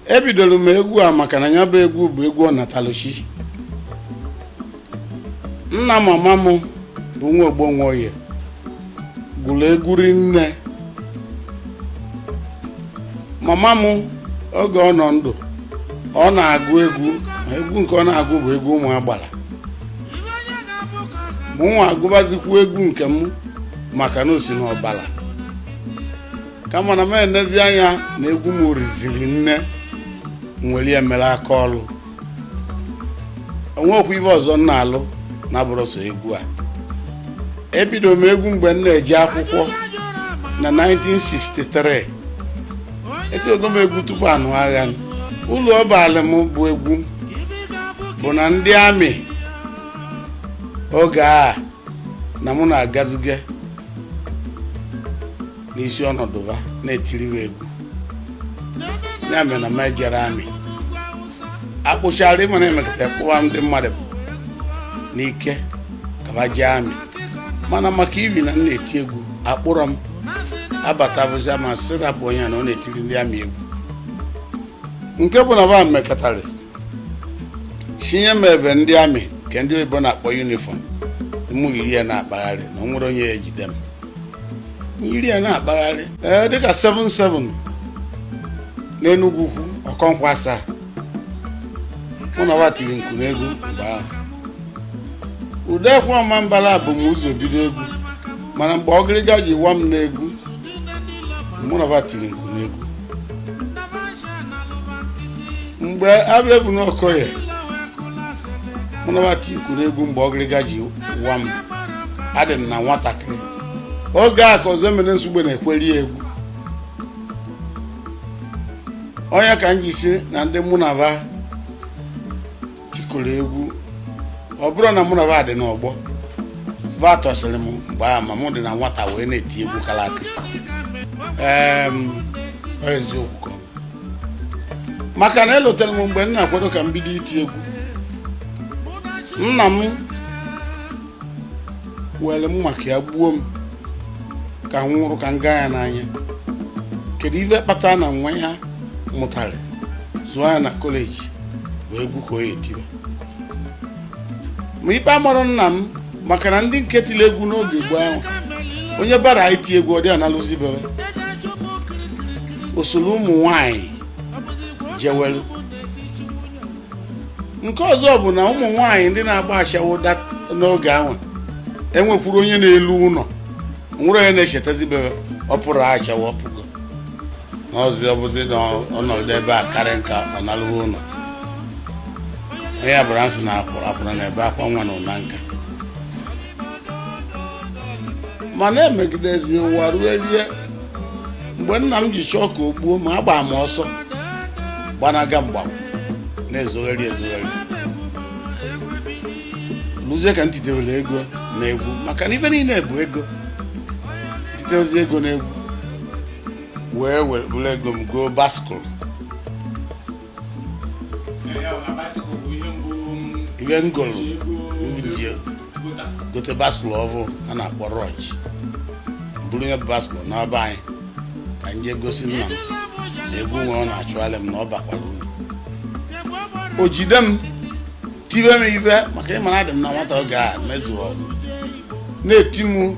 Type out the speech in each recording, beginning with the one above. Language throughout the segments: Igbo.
Ebidoro m egwu a maka na ya bụ egwu bụ egwu ọnataluchi. Nna mama m bụ nwa Ogbonwoye gụrụ egwu rinne. Mama m oge ọ nọ ndụ, ọ na-agụ egwu, ma egwu nke ọ na-agụ bụ egwu ụmụ agbara. Mụnwa agụbazikwu egwu nke m maka na o si n'ọbara, kama na m enezi anya na egwu m riziri nne nwere ya mere aka ọrụ. Onwekwa ibe ọzọ m na-alụ na abụrụ sọ egwu a. Ebido m egwu mgbe m na-eje akwụkwọ na 1963. Etiego m egwu tupu anụ agha. Ụlọ ọbalị m bụ egwu bụ na ndị amị oge a na mụ na-agazuge n'isi ọnọdụ ha na-etiriwe egwu. Ya mere na m ejere amị akpụchara ịma na emekọta kpụwa ndị mmadụ n'ike ka ha jee amị, mana maka ibi na m na-eti egwu akpụrọ m abatabụzia ma sịrapụ onye na ọ na-etiri ndị amị egwu. Nke bụ na ba mekọtara chinye m ebe ndị amị nke ndị oyibo na-akpọ uniform, mụ yiri ya na-akpagharị na o nwere onye ya ejide m yiri ya na-akpagharị. Ee, dịka 77 n'Enugwu Ukwu Ọkọnkwo asaa, mụ na wa tiri nku n'egwu mgbe ahụ. Udekwe Ọmambala bụ m ụzọ bido egwu, mana mgbe ọgịrịga ji wa m n'egwu, mụ na wa tiri nku n'egwu. Mgbe abịa bụ n'Okoye, mụ na wa tiri nku n'egwu. Mgbe ọgịrịga ji wa m, adị m na nwatakịrị oge a ka ọzọ emere nsogbe na-ekweri ya egwu. Onye ka m ji si na ndị mụ na ba tikọrọ egwu, ọ bụrụ na mụ na ba dị n'ọgbọ, ba tọsịrị m mgbe ahụ, ma mụ dị na nwata wee na-eti egwu kara aka. Ọ eziokwu ka ọ bụ, maka na elotere m mgbe m na-akwado ka m bido iti egwu, nna m were m maka ya gbuo m ka m nwụrụ ka m gaa ya n'anya. Kedu ife kpatara na nwa ya mụtara zụọ ya na kọleji bụ egwu ka ọ ya etiwe? Ma ikpe amarọ nna m, maka na ndị nke tiri egwu n'oge gboo ahụ, onye bara iti egwu ọ dị analụzi bebe usoro ụmụ nwanyị jewelu. Nke ọzọ bụ na ụmụ nwanyị ndị na-agba ashawo n'oge ahụ enwekwuru onye na-elu ụlọ nwere onye na-echetazi bebe ọ pụrụ ashawo ọpụgo n'ọzi ọbụzi na ọnọdụ ebe a karị nka ọ nalụghị ụlọ. Onye ya bụrụ asị na akwụrụ akwụrụ na ebe akwa nwa na ụna nka mana emegidezi ụwa ruo rie mgbe nna m ji chọọ ka o gbuo ma agba m ọsọ gbanaga mgbagwo na-ezogheri ezogheri lụzie ka m titewere ego na egwu, maka na ibe niile bụ ego. Titewezi ego na egwu wee were ego m goo baskụl. Ibe m goro ji gote baskụl ọvụ a na-akpọ rọj, bụrụ ya baskụl n'ọba anyị ka m jee gosi nna m na egwu nwe ọ na-achụgharị m na ọ bakwara uru. O jide m tibe m ibe maka ịmara adị m na nwata oge a mezuru ọgụ na-eti m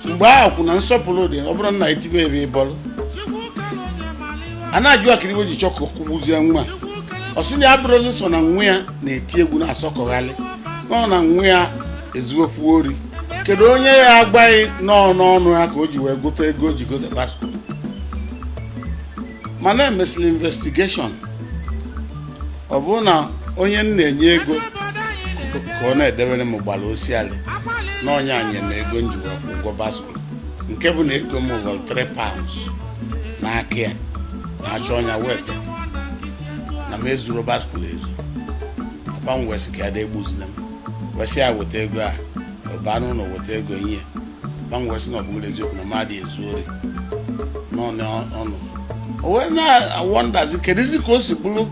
mgbe ahụ kwụ na nsọpụrụ dị. Ọ bụrụ na etibe ebe ịbọlụ a na-ajụ akịrịgbo ji chọ ka ọ kwụgbuzie nwa, ọ sị na ya bụrụzi so na nwa ya na-eti egwu na-asọkọghalị nọ na nwa ya ezuokwu ori. Kedu onye ya agbaghị nọọ n'ọnụ ya ka o ji wee gote ego o ji gote paspọtụ? Mana emesịrị investigeshọn, ọ bụrụ na onye m na-enye ego ka ọ na-edebere m gbara osialị na onye anyị m ego m ji wee kwụ ụgwọ paspọtụ, nke bụ na ego m vọrọ 3 pounds n'aka ya na-achọ ọnya weta na m ezuru baskụl ezu. Papa m wee sị ka ya dị egbuzina m, wee sị ya weta ego a, ọ baa n'ụlọ weta ego nye papa m, wee sị na ọ bụghị eziokwu na mmadụ ezu ori n'ọnụ ọnụ. O wee na-awọndazi kedụzi ka o si bụrụ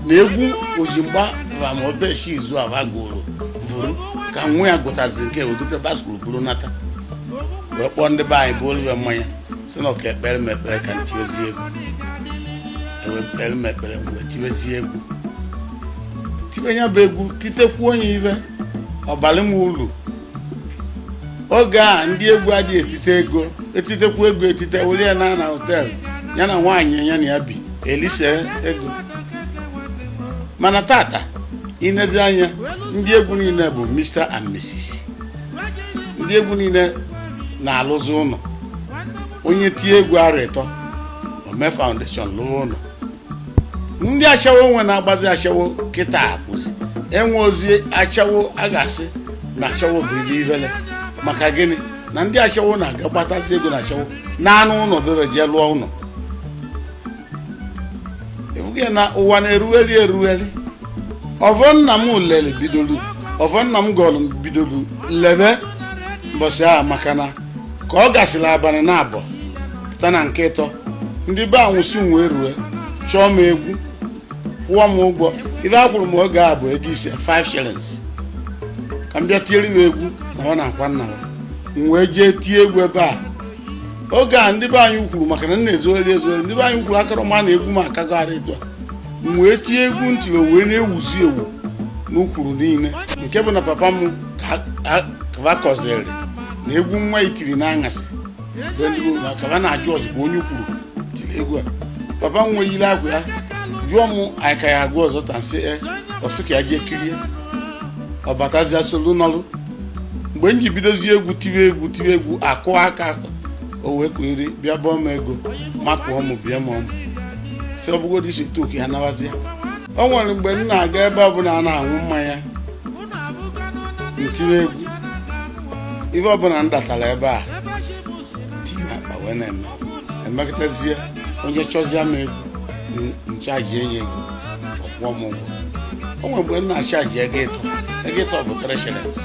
na egwu ojimgba ma obeshi izu aba goro vuru ka nwa ya gụtazi nke wee gote baskụl buru nata, wee kpọọ ndị be anyị bụ olive mmanya si na ọka ekpere m ekpere ka m tiwezie egwu. Ewepere m ekpere, m wee tibezie egwu, tibe ya bụ egwu, titekwuo onye ibe ọbalị m ulu. Oge a ndị egwu adịghị etite ego, etitekwu ego etite were ya na hotel ya na nwaanyị ya na ya bi elise ego. Mana tata, inezi anya, ndị egwu niile bụ Mr and Mrs. Ndị egwu niile na-alụzi ụlọ. Onye tie egwu arọ 3, ome foundation, lụọ ụlọ. Ndị ashawo nwe na-agbazi ashawo kịta akwụzi enwe ozi ashawo. A ga-asị na ashawo bụ ibe ivele. Maka gịnị na ndị ashawo na-aga gbatazi ego na ashawo na-anụ ụlọ bebe jee lụọ ụlọ? Ebughị na ụwa na-erugheri erugheri. Ọvọ nna m lele bidolu, ọvọ nna m gọlụ bidolu lebe mbọsị ahụ, maka na ka ọ gasịrị abalị na abụọ pụta na nke ịtọ, ndị be anwụsị wee rue chọọ m egwu, kwụọ m ụgwọ. Ife akwụrụ m oge a bụ ego 5, 5 shillings, ka m bịa tiere m egwu na ọ na-akwa nna m. M wee jee tie egwu ebe a. Oge a ndị be anyị kwuru maka na m na-ezogheri ezogheri, ndị be anyị kwuru akọrọ ma na egwu m akagara etu a. M wee tie egwu ntiri, wee na-ewuzi ewu n'ukwuru niile, nke bụ na papa m ka kọziri na egwu nwa itiri n'aṅasị be ndị be ka ba na-ajụ ọzọ onye kwuru tiri egwu a. Papa m nwee yiri akwa ya jụọ m, anyị ka ya agụ ọzọ ta nsị e ọsị ka ya jee kirie. Ọ batazia solu nọlụ. Mgbe m ji bidozie egwu, tiwe egwu, tiwe egwu, akụ aka, o wee kwere bịa bọọ m ego, makụọ m, bịa m ọmụ si ọ bụgodị isi toku ya nabazie. O nwere mgbe m na-aga ebe ọbụla a na-aṅụ mmanya, ntiwe egwu. Ife ọbụla m datara ebe a tinye akpa wee na-eme emekọtazie. Onye chọzie m egwu, nchaji enye ego, ọ kwụọ m ụgwọ. O nwere mgbe m na-achaji ego 3. Ego 3 bụ 3 shillings.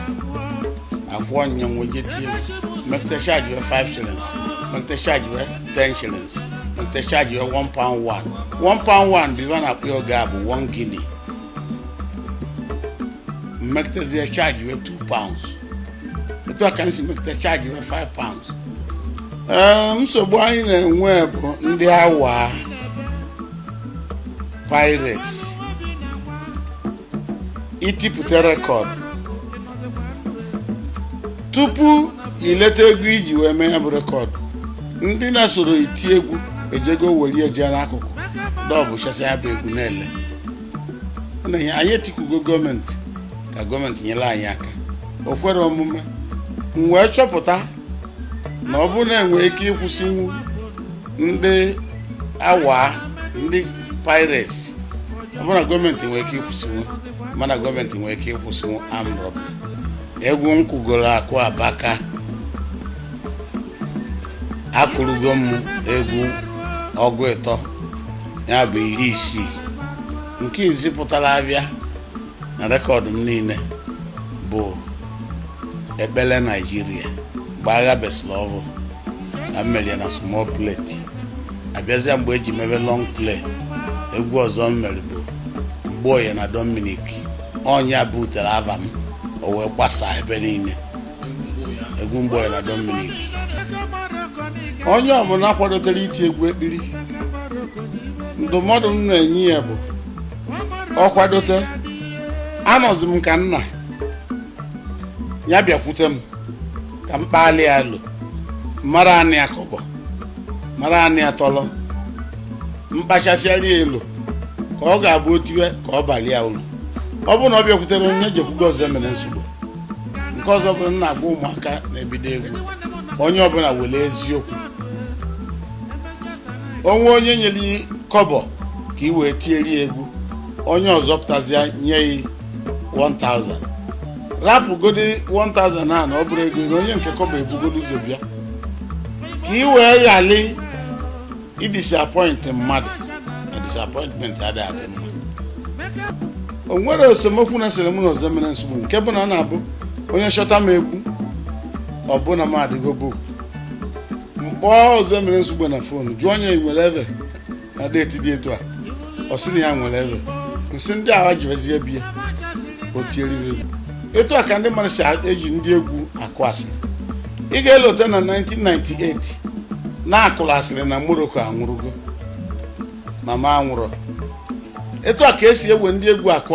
Akwụọ nya nwe je tie egwu, mekọta charge wee 5 shillings, mekọta charge wee 10 shillings, mekọta charge wee 1 pound 1. 1 pound 1 bụ ife a na-akpọ ya oge a bụ 1 guinea. Mmekọtazie charge wee 2 pounds. Etu a ka m si mekọta charge wee 5 pounds. Ee, nsogbu anyị na-enwe bụ ndị awa pirates. Itipụta record, tupu ileta ego iji wee mee ya bụ record, ndị na-esoro iti egwu ejego were eje n'akụkụ dọbụ chasị ya bụ egwu na-ele. Ọ na-enye anyị. Etikugo gọọmenti ka gọọmenti nyere anyị aka, o kwere omume. M wee chọpụta na ọ bụrụ na enwee ike ịkwụsịnwu ndị awa, ndị pirates, ọ bụrụ na gọọmenti nwee ike ịkwụsịnwu, mana gọọmenti nwee ike ịkwụsịnwu armed robbery. Egwu m kwugoro akụ abaka. Akụrụgo m egwu 30, ya bụ 60. Nke izi pụtara abịa na record m niile bụ Ekpele Naijiria, mgbe agha besịrị ọhụụ, ka m merie na small plate. Abịazịa mgbe eji mebe long play, egwu ọzọ m mere bụ Mgbe na Dominic ọnya butere ava m, o wee gbasaa ebe niile. Egwu Mgboye na Dominic. Onye ọbụla kwadotere iti egwu ekpiri, ndụmọdụ m na-enye ya bụ ọ kwadote, anọzi m ka nna ya, bịakwute m ka m kpali ya alo, mara anị akọbọ, mara anị atọlọ, mkpachasịara ya elu ka ọ ga-abụ otiwe ka ọ balie ya uru. Ọ bụrụ na ọ bịakwutere onye jekwugo ọzọ mere nsogbu. Nke ọzọ bụrụ, m na-agwa ụmụaka na-ebido egwu, onye ọbụla were eziokwu onwe. Onye nyere kọbọ ka ị wee tieri ya egwu, onye ọzọ pụtazịa nye ya 1000, rapụgodi 1000 a na ọ bụrụ ego na onye nke kọbọ ebugodo ụzọ bịa, ka ị wee ghali idisappoint mmadụ, na disappointment adịghị adị mma. O nwere esemokwu na esere mụ na ọzọ mere nsogbu, nke bụ na ọ na-abụ onye chọta m egwu, ọ bụ na m adịgo book, mkpọọ ọzọ mere nsogbu na phone, jụọ onye nwere ebe na date dị etu a. Ọ sị na ya nwere ebe nsị ndị agha jibezie bie o tiere egwu. Etu a ka ndị mmadụ si eji ndị egwu akụ asịrị. Ị ga-elote na 1998 na-akụrụ asịrị na Morocco anwụrụgo. Mama anwụrọ. Etu a ka esi ewe ndị egwu akụ.